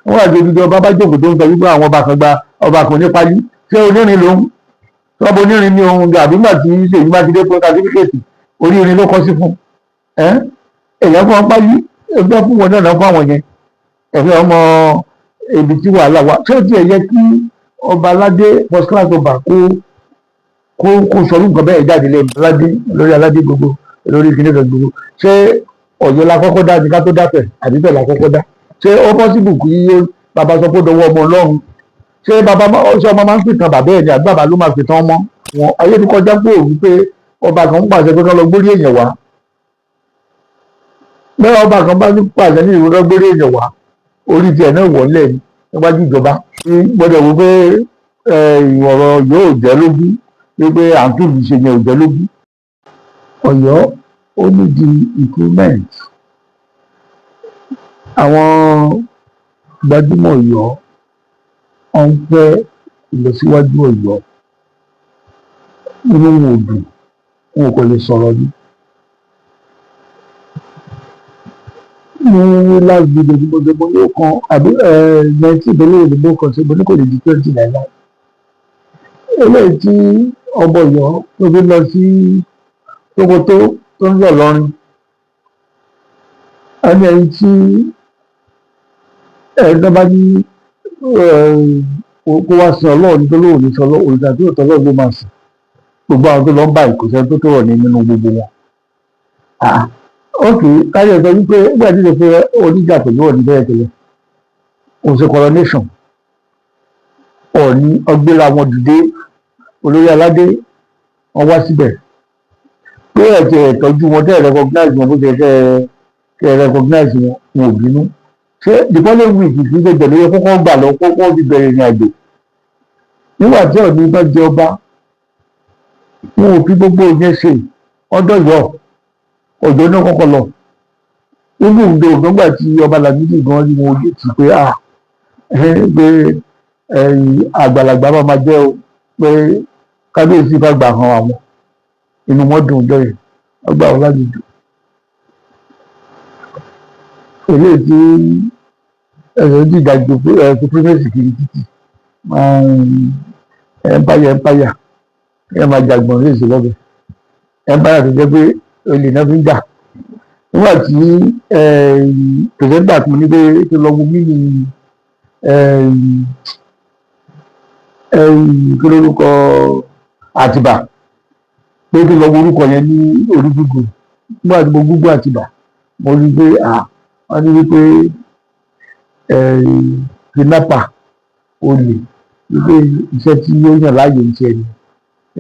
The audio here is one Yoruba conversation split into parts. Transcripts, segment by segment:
Wọ́n wà gbẹdúdú ọba bá jókòó tó ń sọ wípé àwọn ọba kan gba ọba kan ní pálí. Ṣé onírin lòun tọ́bọ onírin ní ohun àbí nígbà tí Ṣèyí Mákindé fún certificate, orí irin ló kọ́ sí fún ẹ? Èèyàn fún wọn pálí, ẹgbẹ́ fún wọn náà fún àwọn yẹn. Ẹ̀fẹ́ ọmọ ibi tí wàhálà wà. Ṣé ó tiẹ̀ yẹ kí ọba aládé, first class ọba, kó sọ nǹkan bẹ́ẹ̀ jáde lẹ́nu? Aládé lórí aládé gbogbo lórí ìkíní kan gbogbo. Ṣé Ọ̀yọ́ la kọ́kọ́ dá ní ká tó dáfẹ̀, àbí bẹ́ẹ̀ la kọ́kọ́ dá? Ṣé ó possible kí bàbá sọ pé ó dọwọ́ ọmọ Ọlọ́run? Ṣé bàbá, ṣé ọmọ máa ń pìtàn bàbá ẹ̀ ní, àbí bàbá ló máa pìtàn ọmọ wọn? Ayé ti kọjá pé òun pé ọba kan ń pàṣẹ pé kán lọ gbórí èèyàn wá. Bẹ́ẹ̀ ọba kan bá ń pàṣẹ ní ìwé kán gbórí èèyàn wá, orí tiẹ̀ náà wọ̀ lẹ̀ níwájú ìjọba. Gbọ́dọ̀ wò pé ọ̀rọ̀ yóò jẹ́ lójú wípé à ń tún ṣe yẹn ò jẹ́ lójú. Ọ̀yọ́ ó need improvement. Àwọn gbajúmọ̀ Ọ̀yọ́, wọ́n ń fẹ́ ìlọsíwájú Ọ̀yọ́. Inú wọn ò dùn, wọn ò kò lè sọ̀rọ̀ ni. Ní last video tí mo ṣe, mo ní ó kan àbí 19 tó lóye ní mo kàn sí, mo ní kò lè di 20 láìláì. Eléyìí tí ọmọ Ọ̀yọ́ tó fi lọ sí Sókótó tó ń yọ̀ lọ́rin, ẹni tí ẹni tó bá ní kó wá sin Ọlọ́run ní tó lóun ní sọ Ọlọ́run, òrìṣà tí ò tọ́ Ọlọ́run ló máa sìn. Gbogbo àwọn tó lọ ń báyìí, kò sẹ́ni tó tó rọ̀ ní nínú gbogbo wọn. Ok, káyọ̀ sọ wípé nígbà tí ìṣe oníjà pẹ̀lú Ọọ̀ni bẹ́ẹ̀ tẹ́lẹ̀, òun ṣe coronation Ọọ̀ni, ọgbéra wọn dìde, olórí aládé wọn wá síbẹ̀ pé ẹ̀jẹ̀ ìtọ́jú wọn tẹ́ recognize wọn bó ṣe kẹ́ recognize wọn, wọn ò bínú. Ṣé the following week kì í ṣe pẹ̀lú yẹ kókó gbà lọ kókó fi bẹ̀rẹ̀ ìrìn àjò? Nígbà tí Ọọ̀ni bá jẹ ọba, wọn ò fi gbogbo yẹn ṣe ọdọ yọ ọjọ́ náà kọ́kọ́ lọ nínú ìgbé ògbóngbà tí ọba Lámídì gan rí wọn, ojú tì pé à pé àgbàlagbà máa ma jẹ́ o, pé kábíyèsí bá gbà hàn àwọn, inú wọn dùn ọjọ́ yẹn, wọ́n gbà wọn lálejò. Eléyìí tí ẹ̀rọ dìjà supremacy kiri títì máa ń empire, empire ẹ máa jàgbọ̀n ní èsì lọ́bẹ̀. Empire tó jẹ́ pé olè náà fi ń jà. Nígbà tí presenter tí mo ní pé kí lọ wo mímí kí lórúkọ Àtìbà, pé kí lọ wo orúkọ yẹn ní orí Google, nígbà tí mo Google Àtìbà, mo rí i pé wọ́n ní wípé kidnapper, olè, wípé iṣẹ́ tí ó yàn láàyò ń tiẹ̀ ni.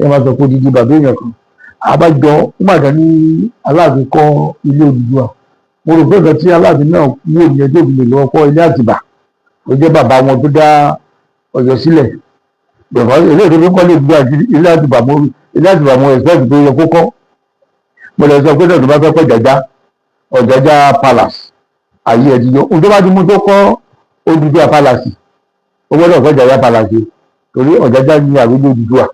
Ẹ máa sọ pé odidi bàbá èèyàn kan àbájọ nígbà kan ní Aláàfin kọ́ ilé Odùduwà. Mo rò pé nǹkan tí Aláàfin náà wò ní ẹjọ́ òfin lè lọ́wọ́ kọ́ ilé Àtìbà tó jẹ́ bàbá wọn tó dá Ọ̀yọ́ sílẹ̀. Bẹ̀rẹ̀ eléyìí tó fi kọ́ lè gbé ilé Àtìbà, mo ilé Àtìbà mo expect pé ó yẹ kó kọ́. Mo lè sọ pé náà tó bá fẹ́ kọ́ Ọ̀jájá, Ọ̀jájá Palace ayé ẹ̀ ti yọ. Ohun tó bá ti mú tó kọ́ Odùduwà Palace, ó gbọ́dọ̀ kọ́ Ọ̀jájá Palace, torí Ọ̀jájá ní àrólé Odùduwà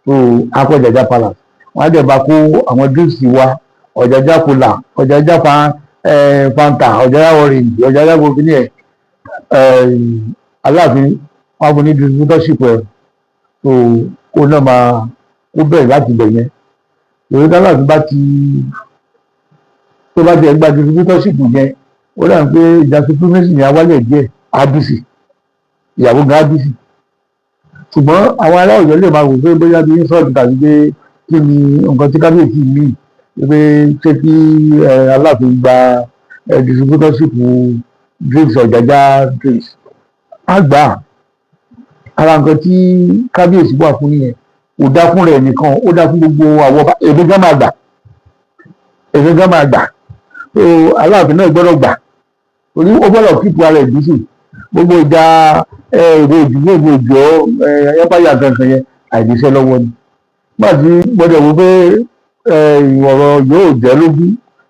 tó akọ́ Ọ̀jájá Palace. Wọ́n á dẹ̀ bá kó àwọn drinks wa, Ọ̀jájá cola, Ọ̀jájá Fanta, Ọ̀jájá orange, Ọ̀jájá gbogbo ní ẹ̀. Aláàfin wọn fún ní distributorship ẹ̀ tó kó náà máa kó bẹ̀rẹ̀ láti bẹ̀ yẹn. Ìwé Aláàfin bá ti tó bá ti ẹ̀ gba distributorship yẹn, ó dà pé ìjà supremacy yẹn á wálẹ̀ díẹ̀, á busy, ìyàwó gan á busy. Ṣùgbọ́n àwọn ará Ọ̀yọ́ lè máa wò pé bóyá bí insult tàbí pé kí ni nǹkan tí kábíyèsí mi pé ṣé kí Aláàfin gba distributorship drinks, Ọ̀jájá drinks, á gbà á. Ara nǹkan tí kábíyèsí wà fún nìyẹn. Kò dá fún rẹ̀ nìkan, ó dá fún gbogbo àwọn ọba. Èmi gan máa gbà, èmi gan máa gbà. So Aláàfin náà gbọ́dọ̀ gbà, torí ó gbọ́dọ̀ keep ara ẹ̀ busy. Gbogbo ìjà èrò òjò, èrò òjò ẹ̀yẹ́páyà kankan yẹn, àìníṣẹ́ lọ́wọ́ ni. Nígbà tí gbọ́dọ̀ wò pé ọ̀rọ̀ yóò jẹ́ lójú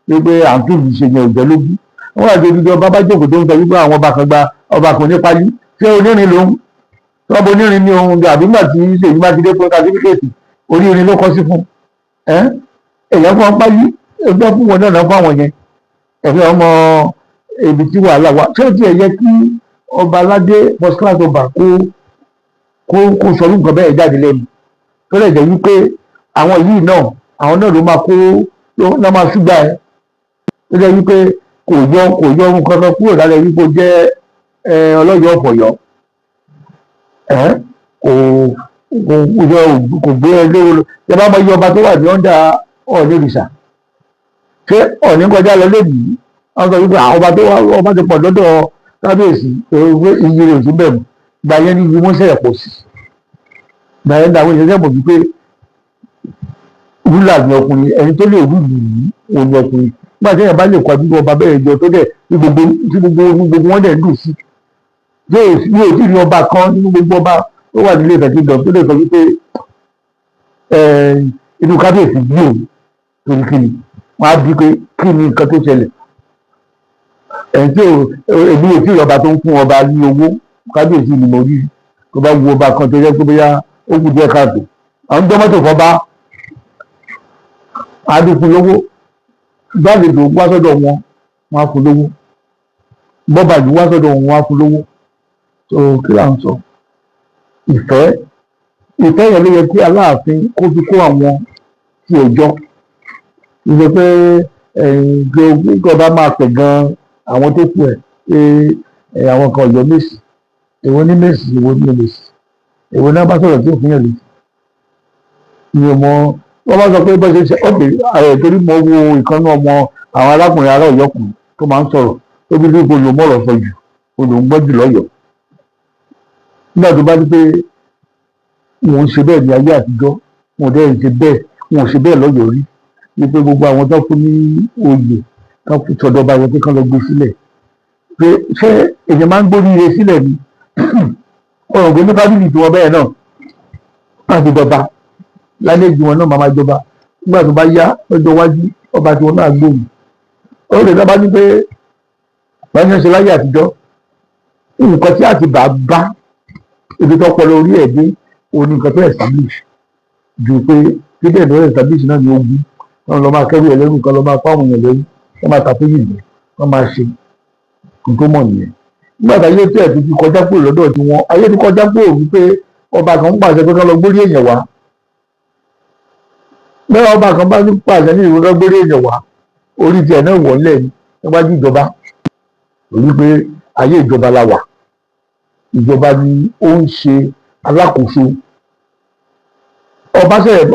wípé à ń tún ṣe yẹn ò jẹ́ lójú. Wọ́n wà gbẹdúdú ọba bá jókòó tó ń sọ wípé àwọn ọba kan gba ọba kan ní pálí. Ṣé onírin lòun tọ́bọ onírin ní ohun, àbí nígbà tí Ṣèyí Mákindé fún certificate, orí irin ló kọ́ sí fún ẹ? Èèyàn fún wọn pálí, ẹgbẹ́ fún wọn náà fún àwọn yẹn. Ẹ̀fẹ́ ọmọ ibi tí wàhálà wà. Ṣé ó tiẹ̀ yẹ kí Ọba aládé, first class ọba, kó sọ nǹkan bẹ́ẹ̀ jáde lẹ́nu, tó lè jẹ́ wípé àwọn yìí náà, àwọn náà ló máa kó ló máa ṣúgbà ẹ, tó jẹ́ wípé kò yọ ohun kankan kúrò lára wípé ó jẹ́ ọlọ́yọ̀ọ́ ọ̀fọ̀yọ́ ẹ, kò yọ, kò gbé ẹ lówó. Ẹ bá mọ iye ọba tó wà ní under Ọọ̀ni òrìṣà, ṣé Ọọ̀ni kọjá lọ lónìí, wọ́n sọ wípé àwọn ọba tó wà, ọba ti pọ̀ lọ́dọ̀ kábíyèsí, iye rẹ̀ ò sí bẹ́ẹ̀ mọ́. Gbà yẹn ní iye wọ́n ṣẹ̀yẹ̀ pọ̀ sí. Gbà yẹn ní àwọn èèyàn mọ̀ wípé ruler ní ọkùnrin, ẹni tó lè rule yìí òun ní ọkùnrin. Nígbà tí èèyàn bá lè kó àdúgbò ọba bẹ́ẹ̀ jọ, tó dẹ̀ tí gbogbo wọn dẹ̀ ń dùn sí, yóò tí rí ọba kan nínú gbogbo ọba tó wà nílé Ifẹ̀ kingdom tó lè sọ wípé inú kábíyèsí bí òun torí kí ni wọ́n á bí pé kí ni nǹkan tó ṣẹlẹ̀. Ẹni tí èmi ò tí ì ọba tó ń fún ọba ní owó, kábíyèsí ni mo rí. Tó bá wu ọba kan tó yẹ pé bóyá ó kù díẹ̀ káàtó, àwọn gbé mọ́tò fọba, àdínkù lówó. Gbàlejò wá sọ́dọ̀ wọn, wọn á fún lówó. Bọ́bà yìí wá sọ́dọ̀ wọn, wọn á fún lówó. Tó kí là ń sọ? Ìfẹ́ yẹn ló yẹ kí Aláàfin kó fi kó àwọn tí ẹ jọ ìṣe pé kí ọba máa pẹ̀ gan àwọn tó kù ẹ̀ pé àwọn kan Ọ̀yọ́ Mèsì. Èwo ní Mèsì? Èwo ní Mèsì? Èwo náà bá sọ̀rọ̀ tí ò fún yàn létí? Mi ò mọ. Wọ́n bá sọ pé bó ṣe ṣe ọ̀pẹ̀ ẹ̀, torí mo wo ìkànnì ọmọ àwọn arákùnrin ará Ọ̀yọ́ kan tó máa ń sọ̀rọ̀, tó bí pé olùmọ̀rọ̀ sọ jù, olùgbọ́ jù lọ́yọ̀ọ́. Nígbà tó bá ní pé wọn ń ṣe bẹ́ẹ̀ ní ayé àtijọ́, wọn ò dẹ́ ṣe bẹ́ẹ̀, wọn ò ṣe bẹ́ẹ̀ lọ́yọ̀ọ́ rí, wípé gbogbo àwọn tó fún ní oyè tó fún sọ̀dọ̀ba yẹn pé kán lọ gbé sílẹ̀, pé ṣé èèyàn máa ń gbóríire sílẹ̀ ni? Ọ̀rọ̀ pé ní family tí wọ́n bẹ́ẹ̀ náà wọ́n ti dọba lálejò, wọn náà máa jọba. Nígbà tó bá yá lọ́jọ́ iwájú, ọba tí wọn náà gbóhùn ó lè dábàá ní pé wọ́n ṣe láyé àtijọ́. Nǹkan tí Àtìbà bá ibi tó pọ̀ lórí ẹ̀ dé, òun ni nǹkan tó establish ju pé kíkẹ́ tó establish náà ní ogun wọn lọ máa kẹ́rù ẹlẹ́rù kan, lọ máa kó àwọn èèyàn lẹ́rú, wọ́n máa tàpé yìí, wọ́n máa ṣe nǹkan tó mọ̀ nìyẹn. Nígbà tí ayé tí ẹ̀ tó ti kọjá kúrò lọ́dọ̀ tí wọ́n, ayé ti kọjá kúrò wípé ọba kan ń pàṣẹ pé kán lọ gbórí èèyàn wá. Bẹ́ẹ̀ ọba kan bá ń pàṣẹ ní ìwé kán gbórí èèyàn wá, orí tiẹ̀ náà wọ̀ọ́lẹ̀ ní níwájú ìjọba, torí pé ayé ìjọba la wà. Ìjọba ni ó ń ṣe alákòóso. Ọba ṣẹlẹ̀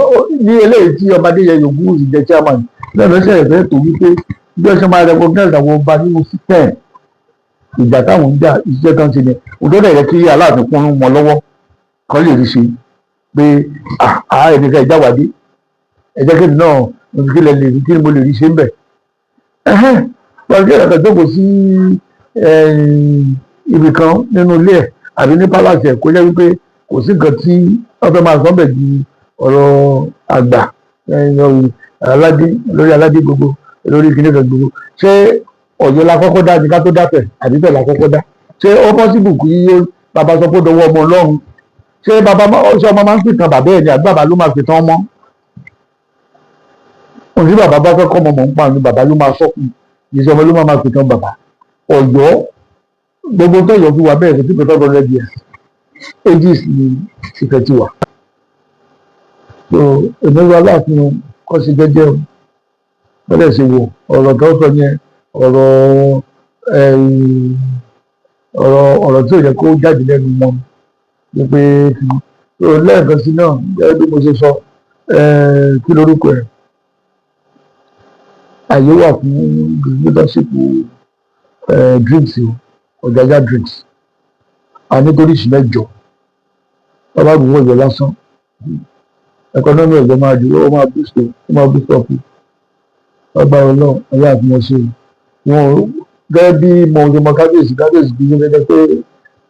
ní eléyìí tí ọba Adéyẹyè Ògúnwùsì jẹ́ chairman náà ló ṣẹlẹ̀ fẹ́ tó wípé bí wọ́n ṣe máa recognize àwọn ọba nínú system. Ìjà táwọn ń jà, iṣẹ́ tó ń ṣe ni òtún dẹ̀ yẹ kí Aláàfin kún wọn lọ́wọ́ kan lè rí ṣe pé àá ẹnìkan ìjáwádé, ẹ jẹ́ kí èmi náà kí lẹ lè rí, kí ni mo lè rí ṣe ń bẹ̀. Wọ́n kí ẹ̀ka jókòó sí ibì kan nínú ilé ẹ̀ àbí ní palace ẹ̀, kó jẹ́ wípé kò sí nǹkan tí wọ́n fẹ́ máa sọ bẹ̀ ju ọ̀rọ̀ àgbà aládé lórí aládé gbogbo lórí kìnìún kan gbogbo. Ṣé Ọ̀yọ́ la kọ́kọ́ dá ní ká tó dáfẹ̀, àbí bẹ́ẹ̀ la kọ́kọ́ dá? Ṣé ó possible kí bàbá sọ pé ó dọwọ́ ọmọ Ọlọ́run? Ṣé bàbá, ṣé ọmọ máa ń pìtàn bàbá ẹ̀ ni, àbí bàbá ló máa pìtàn ọmọ? Òun tí bàbá bá fẹ́ kọ́ ọmọ mọ̀ ń pa ni bàbá ló máa sọ́kùn, kì í ṣe ọmọ ló máa pìtàn bàbá. Ọ̀yọ́ gbogbo tó yọ fún wa bẹ́ẹ̀ kò tí kò tó 100 years ages ni ìfẹ́ ti wà. So èmi wá láàfin kọ́ sí jẹ́jẹ́ o, bọ́dẹ̀ ṣe wò ọ̀rọ̀ tó sọ yẹn, ọ̀rọ̀ tí ò yẹ kó jáde lẹ́nu wọn wípé lẹ́ẹ̀kan sí náà, gẹ́gẹ́ bí mo ṣe sọ, kí lorúkọ ẹ̀, àyè wà fún leadership drinks o, Ọ̀jájá drinks. A ní toríṣi mẹ́jọ. Bàbá àbúrò Ọ̀yọ́ lásán, economy Ọ̀yọ́ máa dúró, ó máa boost, ó máa boost up. Ọgbà Ọlọ́run ọlọ́run àti wọn ṣe wọn gẹ́gẹ́ bí mo ṣe mọ kábíyèsí. Kábíyèsí kì í ṣe gẹ́gẹ́ pé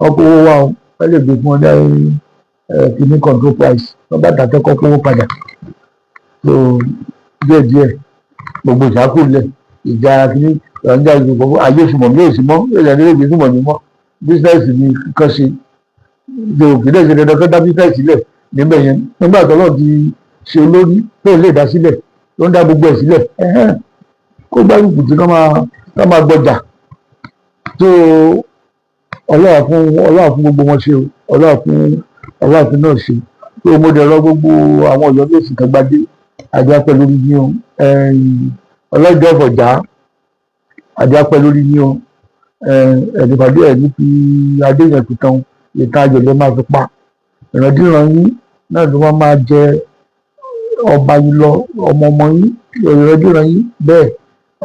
wọ́n kówó wá o, wọ́n lè gbé fún ọ ní kìíní control price, wọ́n bá dàtẹ́ kọ́ kówó padà. So díẹ̀díẹ̀ gbogbo ìṣàkólẹ̀ ìjà kìíní ìjà ìgbòho ayé sùmọ̀ mi ò sí mọ́, ìjà nílé ìgbé sùmọ̀ mi mọ́. Business ni kan ṣe ṣe òkè lè ṣe dandan kó dá business sílẹ̀ níbẹ̀ yẹn. Nígbà tó lọ́ọ̀ ti ṣe olórí tó lè dá sílẹ̀, tó ń dá gbogbo ẹ̀ sílẹ̀, kó gbárùkù tí kán máa gbọjà. So Ọlọ́run fún gbogbo wọn ṣe o. Ọlọ́run fún Aláàfin náà ṣe tó. Mo dẹ̀ rọ gbogbo àwọn Ọ̀yọ́ Mèsì kan gbadé àjọ apẹ́ lórí yín o. Ọlọ́jọ́ ọ̀fọ̀já, àjọ apẹ́ lórí yín o. Ẹ̀ẹ́dìpàdé ẹ̀ ní fi adé yẹn fi tán ìta ayọ̀ ló máa fi pa. Ìrandíran yín náà ló máa jẹ ọba yìí lọ, ọmọ ọmọ yín, ìrandíran yín bẹ́ẹ̀.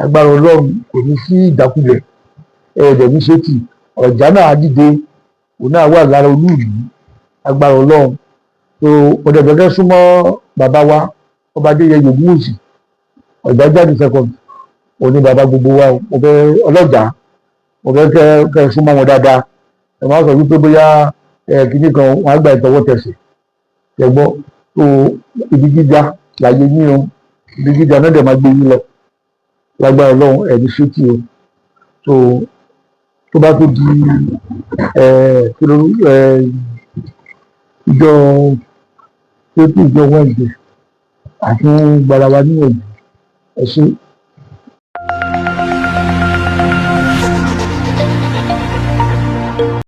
Agbára Ọlọ́run, kò ní sí ìjákulẹ̀. Ẹ̀ẹ́dẹ̀ ní ṣétì ọ̀já náà á dìde, òun náà wà lára olúùlú, agbára Ọlọ́run. Tó mo dẹ̀ fẹ́ súnmọ́ bàbá wa, Ọba Adéyẹyè Ògúnwùsì Ọ̀jájá the Second, òun ni bàbá gbogbo wa o. Mo fẹ́ ọlọ́jà, mo fẹ́ kẹ́ súnmọ́ wọn dáadáa. Ẹ má sọ wípé bóyá ẹ kìíní kan, wọn á gbà ìtọwọ́ tẹsẹ̀. Ẹ gbọ́ tó, ibi gíga láyé yín o, ibi gíga náà dẹ̀ máa gbé yín lọ lágbára Ọlọ́run. Ẹ̀ ní ṣétì o. Tó tó bá tó di ẹ kí ló ẹ ìjọ tó tó ìjọ Wednesday àti gbara wa níyànjú. Ẹ ṣé.